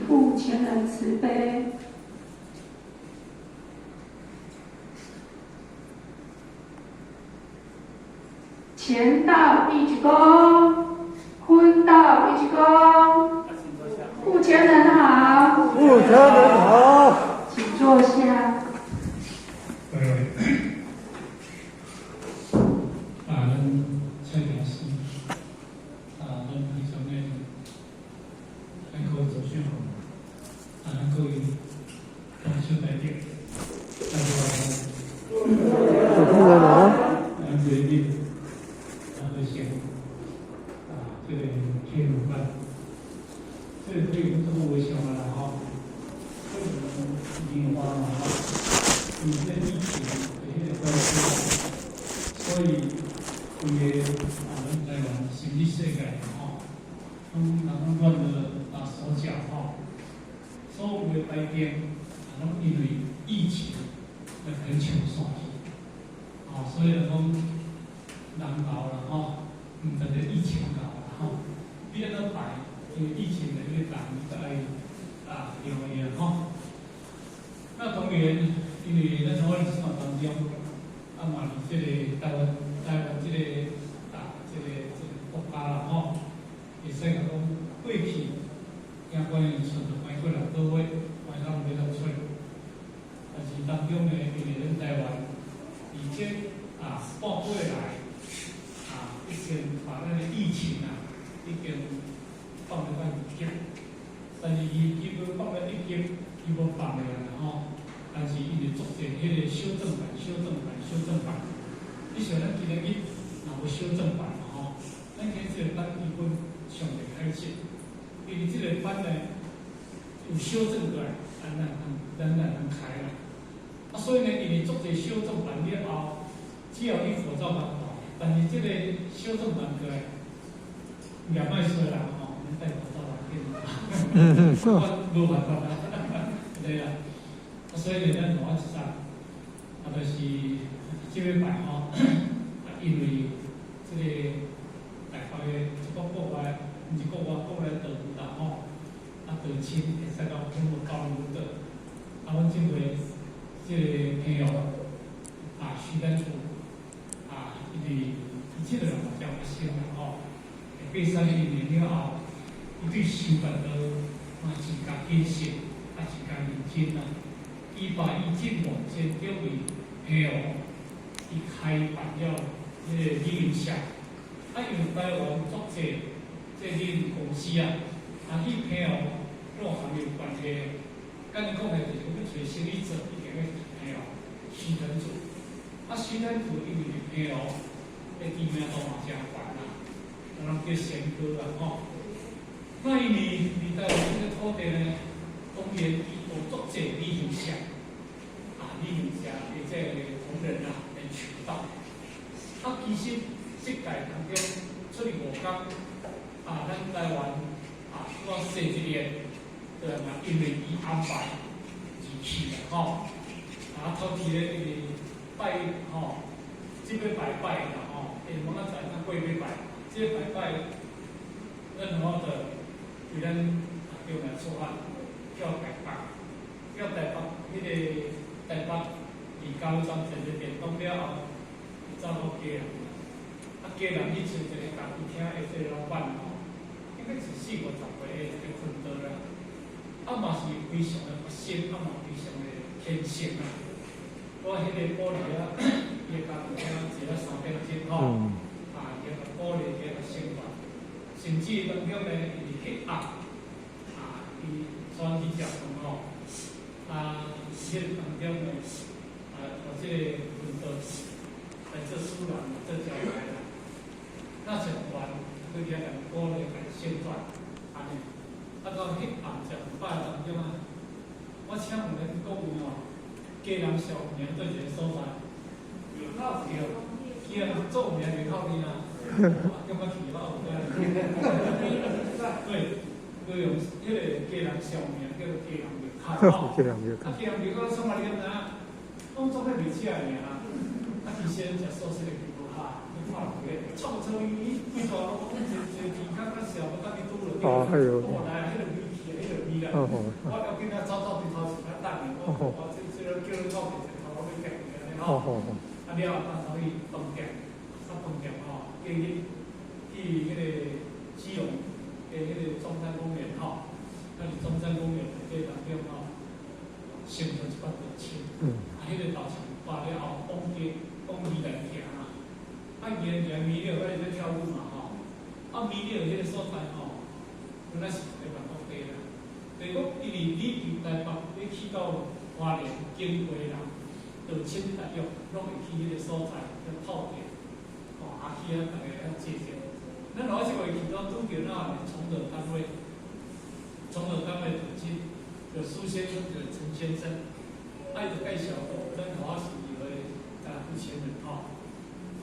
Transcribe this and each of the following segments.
护前人慈悲。前道一鞠躬，坤道一鞠躬。护前人好，护前人好，請坐下。各位，啊，咱蔡老師，啊，咱非常的咱各位組長，啊，咱各位同修代表，大家好。主持人好。咱這個啊，和諧，啊，這個天龍班，這個可以講做無想啦吼，這個棉花嘛吼，因為這個疫情的彼個關係，所以規個啊，咱台灣甚至世界吼，攏人攏亂了打手腳吼，所有的排程啊，攏因為疫情來去搶煞去，啊，所以來講人老啦吼，毋但是疫情老啦吼，你按怎排，因為疫情的彼個人都愛啊調伊啊吼。那當然，因為咱從我生活當中，啊嘛佇這個台灣這個國家啦吼，會使講過去行關的剩著關過6個月，關到欲當出。但是當中呢，因為咱台灣而且啊半個月來啊，已經把咱的疫情啊已經放得較二級，但是伊基本放了一級，伊無放的啦吼。但是伊就做者彼個修正版、修正版、修正版。你想咱今日若無修正版嘛吼？咱今日這個班基本上未開始，因為這個班呢有修正過來，咱開啦。啊，所以呢，因為做者修正版了後，只要你口罩共戴，但是這個修正版過來，也莫說啦吼，免戴口罩啦，緊。我無辦法啦，對啦。啊，所以呢，咱同我一陣，啊，就是這禮拜吼，啊，因為這個台北的一個國外，毋是國外，國內導遊啦吼，啊，導親會使講全部交流的。啊，阮這回這個朋友啊，徐丹柱啊，因為伊這個人嘛誠熱心啦吼，83年了後，伊對修辦道嘛真加謹慎，啊，真加認真啊。伊把伊進往前叫為朋友，伊開辦了彼個旅行社，啊，因為台灣足濟這旅行公司啊，啊，去朋友攏含有關係。簡單講來就是講欲揣生意做，一定欲朋友徐騰柱。啊，徐騰柱因為朋友的知名度嘛誠懸啦，人叫賢哥啦吼。那因為佇台灣這個土地呢，當然伊有足濟旅行社，啊，旅行社的這個同仁啊來渠道。啊，其實這屆當中出去5工，啊，咱台灣啊，拄仔踅一年，對嘛，因為伊安排而去啦吼。啊，頭一個因為拜吼，這禮拜拜啦吼，會明仔載較過禮拜，這禮拜拜，咱吼就對咱啊叫來出發，跳台北，跳台北，彼個台北離加油站坐個電動了後，走到基隆，啊，基隆去揣一個咖啡廳的這個老闆吼，應該是40-50歲的一個坤道啦，啊嘛是非常的佛心，啊嘛非常的虔誠啊。我彼個玻璃啊，伊的咖啡廳坐了3點鐘吼，啊，伊個玻璃伊個生活，甚至當中呢，伊彼暗，啊，伊專去食飯吼，啊，彼個當中呢，啊，予這個坤道來做主人，做招待啦。那食完，佫遐共玻璃共旋轉，按呢，啊，到彼暗食飽當中啊，我請問恁各位吼，基隆上有名佗一个所在？對，基隆做有名袂口面啊，我感覺去我有對，高雄彼個基隆上有名叫做基隆廟口吼，基隆廟口啊，基隆廟口創啥你敢知影？攏總咧賣食的爾，啊，其實食素食的並無哈，你看落去，臭臭伊規大路攏一一天較較小，要等去拄落哦，還有哦，來，彼個味氣，彼個味啦。我要緊啊，走走佇頭前較等的，我我這這個叫你到佇前頭，我欲行按呢吼。啊了後，咱走去飯店，啊飯店吼，過去去彼個基隆的彼個中山公園吼，啊佇中山公園內底當中吼，先做一擺道親，啊，彼個道親掛了後，往加往宜蘭行啊，啊宜蘭行美蹺，我咧跳舞嘛吼，啊美蹺彼個所在吼，本來是台北國地啦，就是講因為你佇台北欲去到花蓮經過啦，道親大約攏會去彼個所在遐透電，吼啊去遐逐家遐坐坐。咱老這回去到拄著那崇德單位，崇德單位主持就蘇先生，就陳先生，啊伊就介紹講，咱頭仔是伊個啊有錢人吼，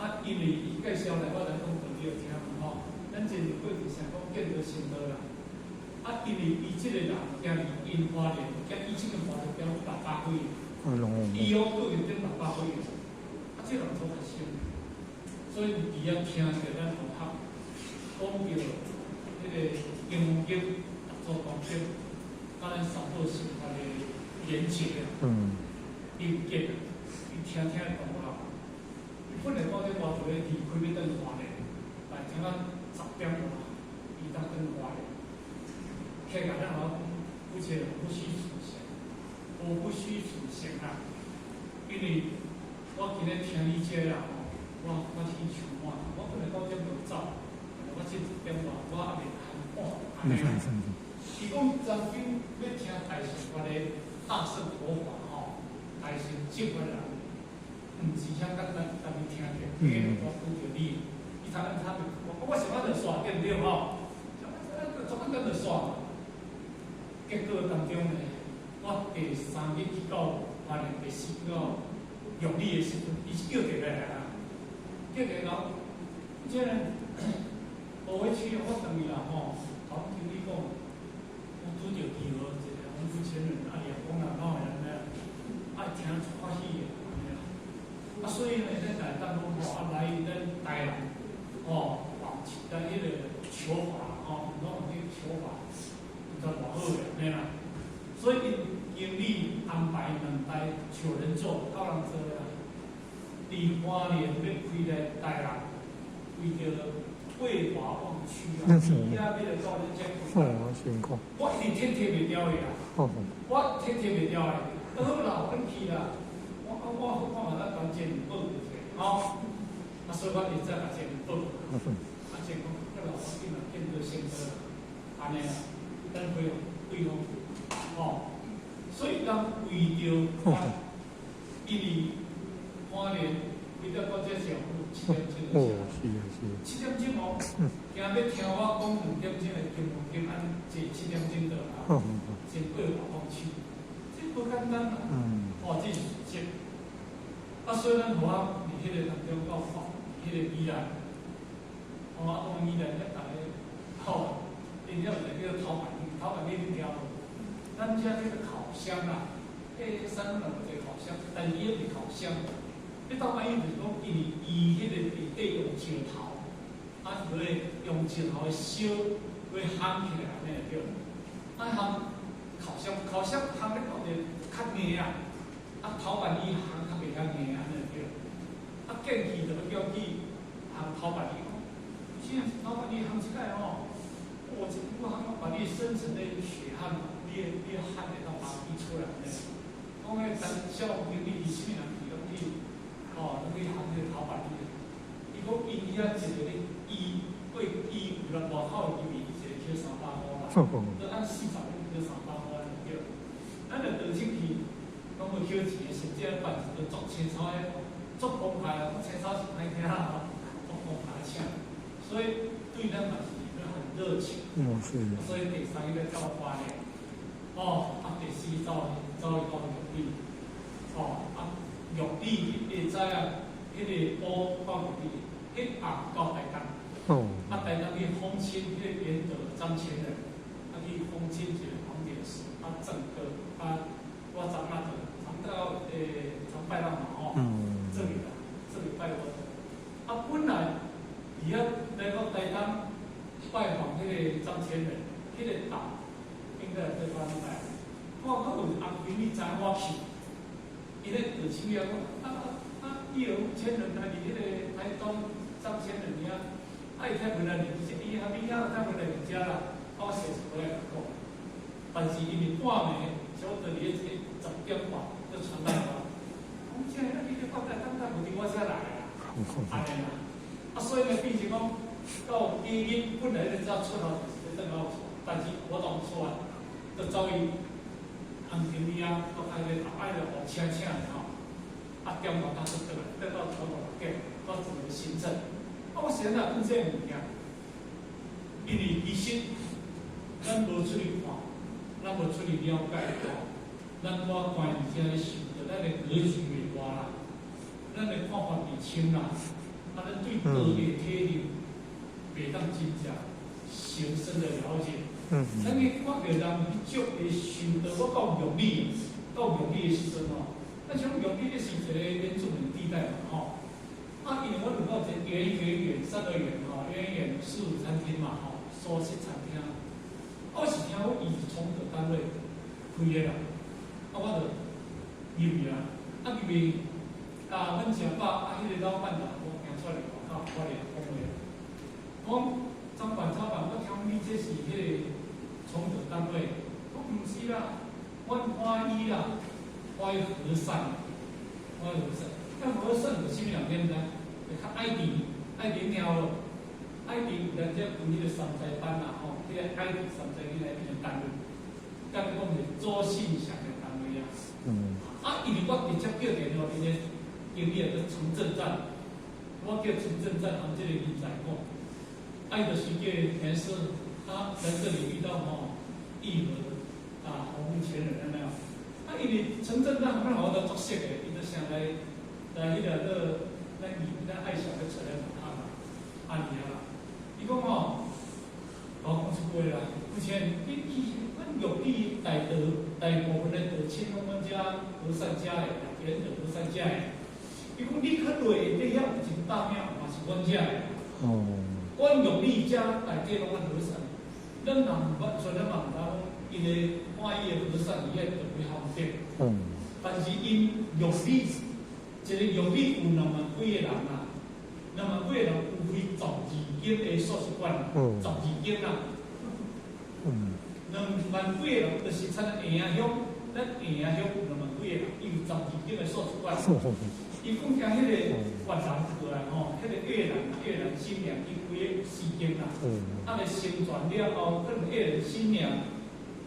啊因為伊介紹來，我來講道理聽嘛吼，咱前過去想講見得成道啦，啊因為伊這個人行佇𪜶花蓮，行伊這間花蓮行600幾，伊哦閣入頂600幾，啊這人做較深，所以伊遐聽著咱同學講著彼個經經做功德，佮咱三寶生活的連結啊，連結，伊聽聽同學，伊本來講咧我就欲離開欲轉花蓮，但聽到10點外，伊才轉花蓮。起來咱講，不且不虛此行，我不虛此行啊，因為我今日聽你這啦吼，我去充滿，我本來九點就走，我這10點外我猶未喊半按呢。伊講曾經欲聽大乘法的大乘佛法吼，大乘正法人，毋是遐簡單，家己聽著，因為我拄著你，伊通他我我想法就煞對毋對吼？足簡單就煞。結果當中呢，我第三日去到花蓮，第四日到玉里的時陣，伊是叫電話來啊，叫電話，這個我回去我轉去啦吼，頭經理講，我拄著機會一個阮有錢人，啊伊也講啦，哪會按呢？啊聽足歡喜的，按呢啦。啊所以呢，咱台東講吼，啊來咱台南，吼，往咱彼個求法吼，攏去求法，就偌好的按呢啦。所以𪜶經理安排兩台九人座，九人座啦，佇花蓮欲開來台南，為著桂華旺區啊，伊遐欲來到恁遮開。哦，辛苦。我一直天貼袂牢的啦，我天貼袂牢的，好啦，阮去啦，我我我嘛咱當前報一下，吼，啊，所以我一直共前報，啊，前講，我老我見嘛見到成道，按呢啦，咱回對方，吼，所以人為著，因為花蓮為著到這上7點鐘哦，是啊是。 7點鐘哦，今欲聽我講2點鐘的經文經，按坐七點鐘倒啦，先過華豐區，這無簡單啦。哦，這是事實。啊，所以咱互我佇彼個當中到看，彼個宜蘭，哦，啊，當宜蘭遐逐个，吼，𪜶遐有一個叫頭板椅，頭板椅你聽無？咱遮叫做烤箱啦，彼山東人有一個烤箱，但是伊彼毋是烤箱。彼頭板椅就是講，因為伊彼個內底用石頭，啊，是咧用石頭燒，去烘起來按呢就對。啊，烘烤箱，烤箱烘咧講就較硬啊，啊，頭板椅烘較袂遐硬按呢就對。啊，過去就欲叫去烘頭板椅，其實頭板椅烘起來吼，哇，這我烘把你深層的血汗，你的汗會當把滴出來呢。講彼咱消防經理伊啥物人去攏去，吼，攏去烘彼個頭板椅。伊講𪜶遐一個咧醫過醫有人外口的入去，一個捡300箍啦，都按40蚊捡300箍按呢對。咱若倒出去，攏無捡錢，甚至辦事都足清楚的，足公開啊，清楚是歹聽啦，足公開請。所以對咱嘛是很熱情。嗯，是。所以第三個走花蓮，哦，啊第四走走去到玉里，哦，啊玉里會知啊，彼個埔到玉里，彼暗到台東，啊台東去訪親彼個嚴德張前人，啊去訪親一個黃點師，啊整個啊我昨仔就昨到昨拜六嘛吼，這裡啦，這裡拜我，啊本來佇遐來到台東拜訪彼個張前人，彼個島應經來對我來。我講有紅經理知我去，伊咧就請了講，啊啊，伊有千人來佇彼個台東張千人遐，啊伊太無來佇這，伊還米遐太無來佇遮啦，啊我寫出來講，但是因為半暝差不多佇咧這10點外就傳來我，講這個你咧講在等等無佇我遮來啊，按呢啦，啊所以呢變成講到第一日本來咧早出頭就是咧轉到，但是活動出來，就走去。紅經理啊，都開咧愛咧互車請的吼，啊點外頭就轉來，轉到頭路點，到整個行程。啊，我是按怎講這個物件？因為其實咱無出去看，咱無出去了解吼，咱我關佇遮咧想著，咱的格局袂大啦，咱的看法袂深啦，啊，咱對道的體認袂當真正深深的了解。咱去看著人去足會受到，我講玉里，到玉里的時陣吼，咱像玉里這是一個原住民地帶嘛吼，啊，因為我有到一個圓圓圓三個圓吼，圓圓素餐廳嘛吼，素食餐廳，我是聽講伊是崇德單位開的啦，啊，我就入去啦，啊入去，啊，阮食飽，啊，彼個老闆就我行出來外口，我咧講話，講張板張板，我聽講你這是彼個崇德單位，講毋是啦，阮歡喜啦，歡喜和善，歡喜和善，那和善是啥物人你毋知？就較愛迪，愛迪聽無？愛迪有咱這開彼個三才班啦吼，彼個愛迪三才囡仔變成單位，敢講是周信祥的單位啊。啊，因為我直接叫電話，𪜶的經理叫陳正贊，我叫陳正贊含這個人才講，啊，伊就是叫田師，啊，在這裡遇到吼義和啊，洪前人有沒有？啊，因為陳正贊咱我都足熟的，伊就先來來彼個做咱咱愛小去找咱啊嘛，阿姨啊，伊講吼，我講出話啦，以前你去阮玉里大道大部分的道親攏阮遮和善家的，原的和善家的。伊講你去落底遐有一個大廟，嘛是阮遮的。哦。阮玉里遮大家攏阮和善，咱人毋捌，雖然嘛毋知講，伊個歡喜的和善伊愛特別方便。但是𪜶玉里一個玉里有2萬幾個人啊，2萬幾個人有開12間的素食館，12間啦。2萬幾個人，就是親像下鄉，咱下鄉有2萬幾個人，伊有12間的素食館。伊講講彼個越南過來吼，彼個越南新娘伊開個4間啦，啊，咧成全了後，可能越南新娘，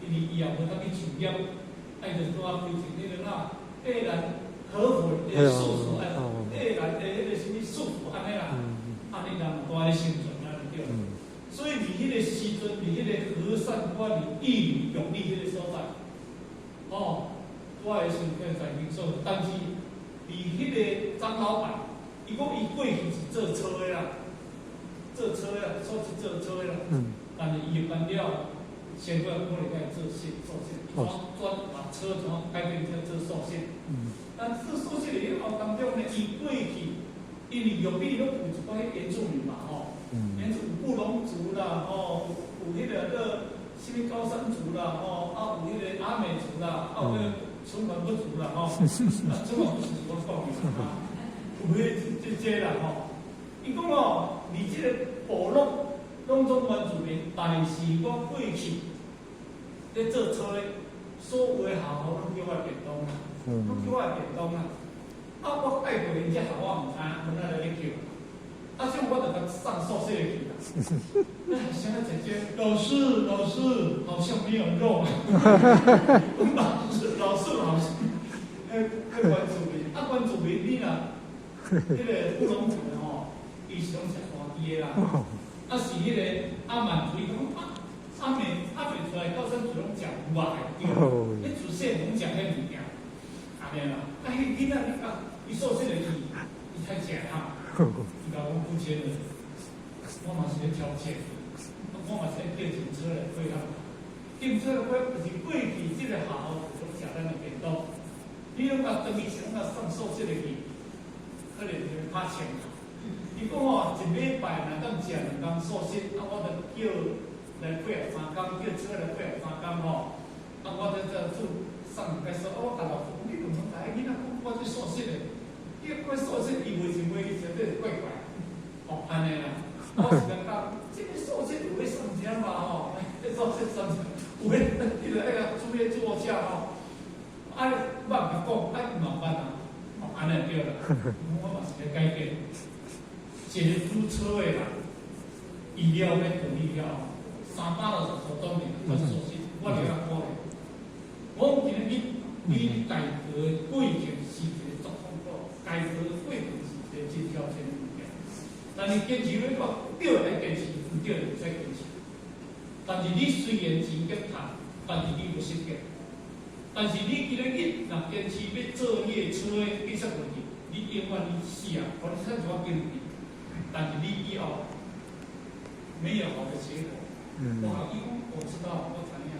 因為伊也無當去就業，愛就拄仔開一彼個哪越南河粉的素食，越南的彼個啥物素食按呢啦，按呢人拄仔咧成全啊，對。所以佇彼個時陣，佇彼個和善館佇義里玉里彼個所在，哦，我會想起在民宿，但是佇彼個張老闆，伊講伊過去是做車的啦，做車的啦，說是做車的啦，但是伊搬了，先過來可能開始做素素食，轉轉把車怎改變成做素食。但做素食的以後當中呢，伊過去因為玉里攏有一寡原住民嘛吼，原住有布農族啦吼，有彼個做啥物高山族啦吼，啊有彼個阿美族啦，啊有彼個春蘭不族啦吼，啊春蘭不族是我講的啦，有彼這啦吼。伊講吼，佇這個部落攏總原住民，但是我過去咧做車咧，所有的學校攏叫我便當啦，攏叫我便當啦。啊，我帶過𪜶這學我毋知影，阮仔咧叫。啊，這我就共送宿舍去啦。那現在姐姐，老師，老師，好像沒有肉。老師，老師好像，彼原住民，啊，原住民你若，彼個布農族的吼，伊是攏食大雞的啦。啊是彼個阿曼族，伊講啊，阿美阿美出來高山族攏食牛肉的，對。彼自細攏食彼物件，按呢啦。啊，彼囡仔你啊，伊宿舍的去，伊太食哈。伊共我付錢了，我嘛是咧挑錢，我嘛是咧叫警車來配合。警車來配合就是過去這個學校攏食咱的便當，你攏共轉去是攏共送宿舍的去，可能就會拍槍。伊講吼，一禮拜若當食兩工素食，啊，我就叫來配合三工，叫車來配合三工。工吼，啊，我這這做送介紹，啊，我共老婆講，你毋通共彼囡仔講我做素食的，你講素食，伊袂認為伊絕對是怪怪，哦，按呢啦。我是感覺，這个素食有咧送啥嘛吼？這素食送有咧，伊個彼个煮咧做啥吼？啊，捌共講，啊，伊嘛捌啊，哦，按呢對啦。我嘛是咧改變，一个拄車的人，伊了欲轉去了後，360度轉變轉素食，我就較可憐。我講今日你改革的過程是一个足痛苦，改革的過程是一个真挑戰的物件。但是堅持欲到對來堅持，毋對就毋使堅持。但是你雖然錢結趁，但是你無失業。但是你今日你若堅持欲做你的車的技術問題，你永遠你死啊！予你趁一寡經費，但是你以後沒有好的結果。我伊講我知道，我知影。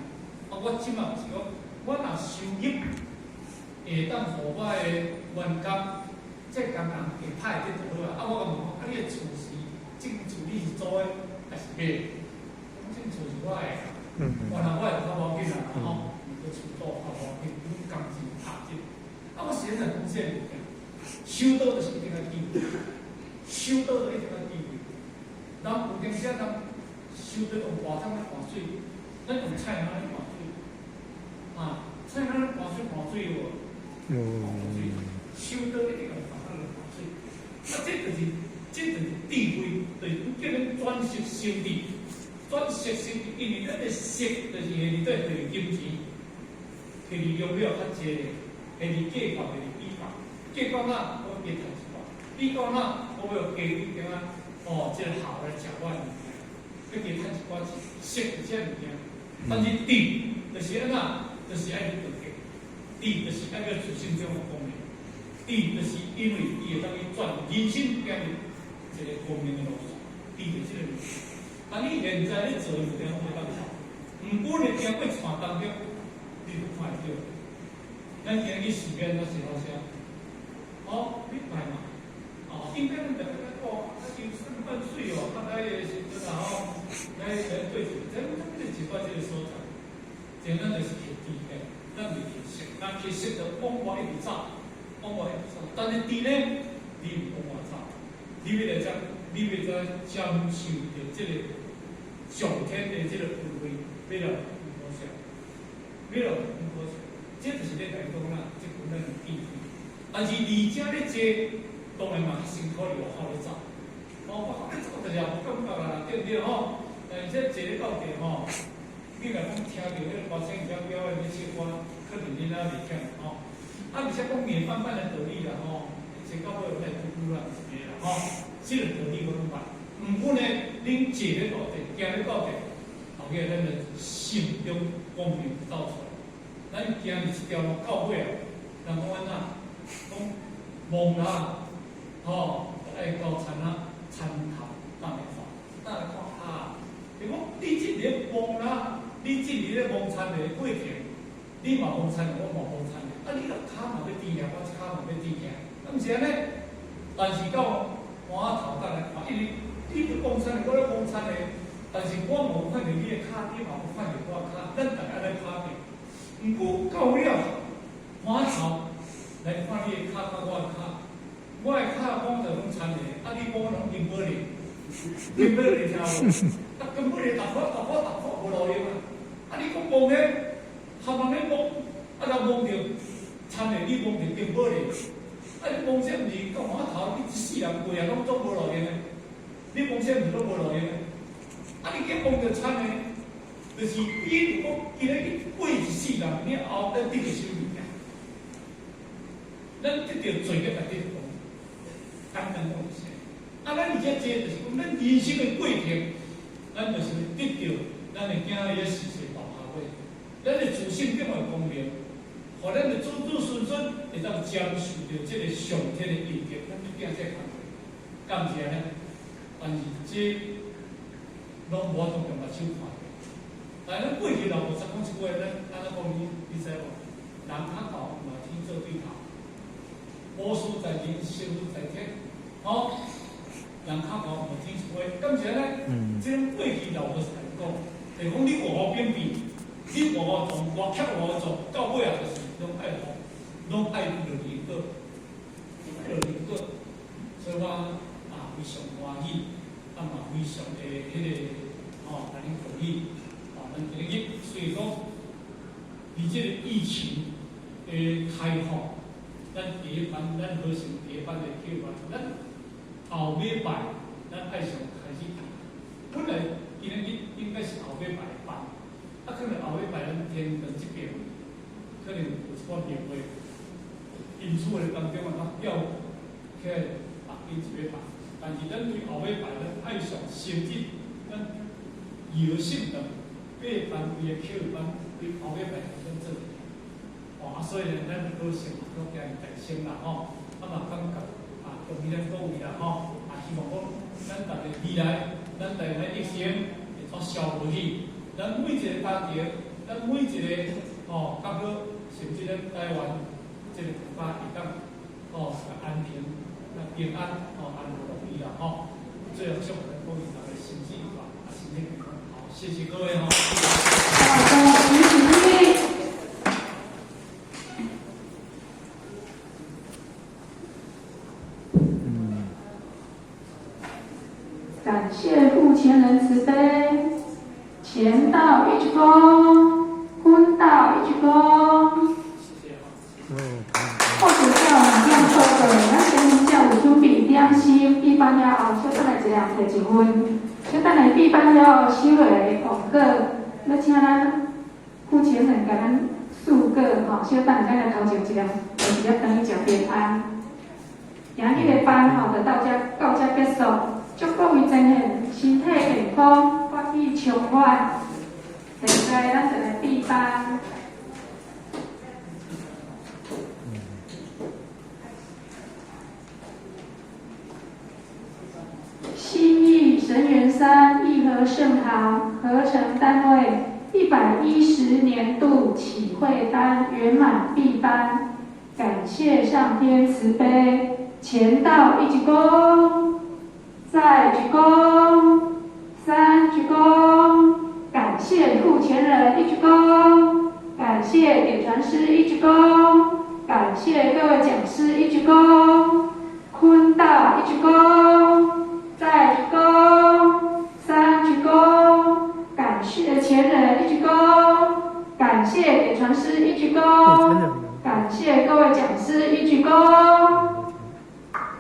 啊，我這馬是講，我若收入會當予我的員工，這工人會歹得就好啊。啊，我共問講，啊，你的厝是這間厝你是租的還是買的？講這間厝是我的，原來我會較無要緊啦，吼，個厝租較無要緊，阮工錢拍折。啊，我是按怎講這个物件，修道就是一定愛智慧，修道就一定愛智慧。人有當時啊，人修道用大桶咧灌水，咱用菜籃咧灌水，啊，菜籃咧灌水灌水無？灌水，修道一定用大桶咧灌水。啊，這就是智慧，就是叫咱轉色成智，轉色成智，因為咱的色就是下裡底就是金錢，摕利用了較濟，下裡計較，下裡比較，計較哪我加趁一寡，比較哪我欲加一點仔，哦，這個好來食我的物件，欲加趁一寡錢，色就這物件。但是智就是按怎，就是愛去斷結，智就是愛去自性中的光明，智就是因為伊會當去轉人生行入一个光明的路線，智就這个物件。啊，你現在咧做的物件攏袂當錯，毋過咧經過傳當中，你都看會著。咱今日去寺廟，咱是好啥？哦，你拜嘛，哦，應該咱逐个哦，啊，遊山玩水哦，啊，來个時陣啊吼，來來對這，咱咱這一擺這个所在，這咱就是學智的，咱袂去色，咱去色就往外一直走，往外一直走。但是智呢，你毋往外走，你欲來遮，你欲來接受著這个上天的這个恩惠，欲來唔可惜，欲來唔可惜，這就是咧來講啦，這款咱的智慧。但是而且咧坐，當然嘛較辛苦佇外口咧走。哦，外口咧走就是也無感覺啦，對毋對吼？但是這坐咧到地吼，你若講聽著彼個歌星遮表演咧唱歌，可能恁仔袂忝吼。啊，而且講硬邦邦的道理啦吼，坐到尾來拄拄啦是个啦吼，這个道理我攏捌。毋過呢，恁坐咧到地，行咧到地，後尾咱的心中光明走出來。咱行佇這條路到尾啊，人講按怎？講摸啦，吼，愛到田啊，田頭等來看，等來看啊。就講你這个摸啦，你這个摸田的過程，你嘛摸田，我嘛摸田的，啊，你个跤嘛欲甜爾，我跤嘛欲甜爾，啊，毋是按呢？但是到岸頭等來看，因為你咧摸田的，我咧摸田的，但是我無看著你的跤，你嘛無看著我的跤，咱逐家咧拍拼。毋過到了岸頭來看你的跤，佮我的跤，我的跤摸著攏田的，啊，你摸攏金寶哩，金寶哩聽無？啊，金寶哩逐塊逐塊逐塊無路用啊！啊，你閣摸呢？含人咧摸，啊，若摸著田的，你摸著金寶哩，啊，你摸啥毋是到岸頭，你一世人過啊，攏總無路用的。你摸啥毋是攏無路用的？啊，你計摸著田的，就是你如果今日去過一世人，你後咱得著啥物件？咱得著罪孽來得講，簡單講就是。啊，咱而且這就是講，咱人生的過程，咱就是得著咱的囝兒的世世大下尾，咱的自性中的光明，予咱的子子孫孫會當接受著這个上天的恩德，咱欲行這个工課，敢是按呢？但是這攏無法度用目睭看著。但咱過去老菩薩講一句話，咱按怎講你你知無？人較厚，嘛天做對頭。無事在人，成事在天。吼，人較厚，嘛天做話，敢是按呢？這種過去老菩薩講，就是講你外口變變，你外外撞，外欠外外撞，到尾啊就是攏愛予，攏愛落因果，落因果。所以我啊非常歡喜，啊嘛非常的彼個吼，共恁恭喜，吼，咱今日雖然講佇這個疫情的開放，咱第一班，咱和成第一班的計劃，咱後禮拜咱愛上開始，本來今日應該是後禮拜辦，啊，可能後禮拜咱天堂這邊可能有一寡廟會，因此咧當中啊，調起來別去一禮拜，但是咱對後禮拜咱愛上先進，咱搖聖堂八班規个課班對後禮拜咱做。哦，啊，所以呢，咱好成閣今日提升啦吼，啊嘛感覺啊，恭喜咱各位啦吼，啊，希望講咱逐个未來，咱台灣疫情會怎消無去，咱每一個家庭，咱每一個吼，較好，甚至咱台灣這個國家會當吼安平、平安、吼安樂樂意啦吼。最後祝福咱各位逐个身體愉快，啊，身體健康，好，謝謝各位吼。好，恭喜起立。感謝護前人慈悲，前道一鞠躬，坤道一鞠躬。後主教兩點報告，咱前面才有準備點心，閉班了後，小等下一人提一份，小等下閉班了後收落來的廣告，欲請咱護前人共咱賜果吼，小等下咱來頭前一人提一粒轉去食平安。今日的班吼，就到這到這結束。祝各位前賢身體健康，法喜充滿。現在咱就來閉班。新義神元山義和聖堂合成單位110年度啟會單圓滿閉班，感謝上天慈悲，前道一鞠躬，再鞠躬，三鞠躬，感謝護前人一鞠躬，感謝點傳師一鞠躬，感謝各位講師一鞠躬，坤道一鞠躬，再鞠躬，三鞠躬，感謝前人一鞠躬，感謝點傳師一鞠躬，感謝各位講師一鞠躬。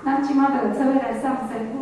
咱這馬就做伙來送仙粉。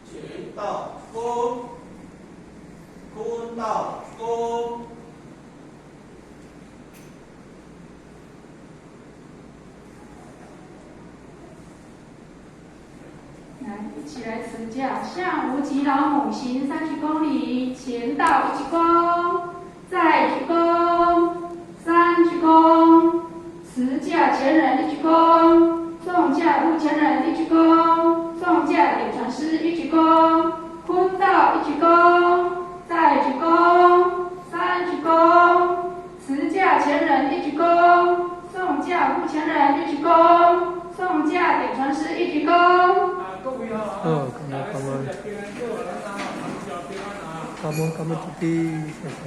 前道恭，坤道恭。來，一起來持教，向無極老母行三鞠躬禮，前道一鞠躬，再鞠躬，三鞠躬，持教。駕前人一鞠躬，誦駕護前人一鞠躬，誦駕點傳師一鞠躬，坤道一鞠躬，再鞠躬，三鞠躬，慈駕前人一鞠躬，誦駕護前人一鞠躬，誦駕點傳師一鞠躬。啊，各位吼，哦，感恩大家感恩四日平安，各位咱啊，平安啊。感恩感恩自己，謝謝。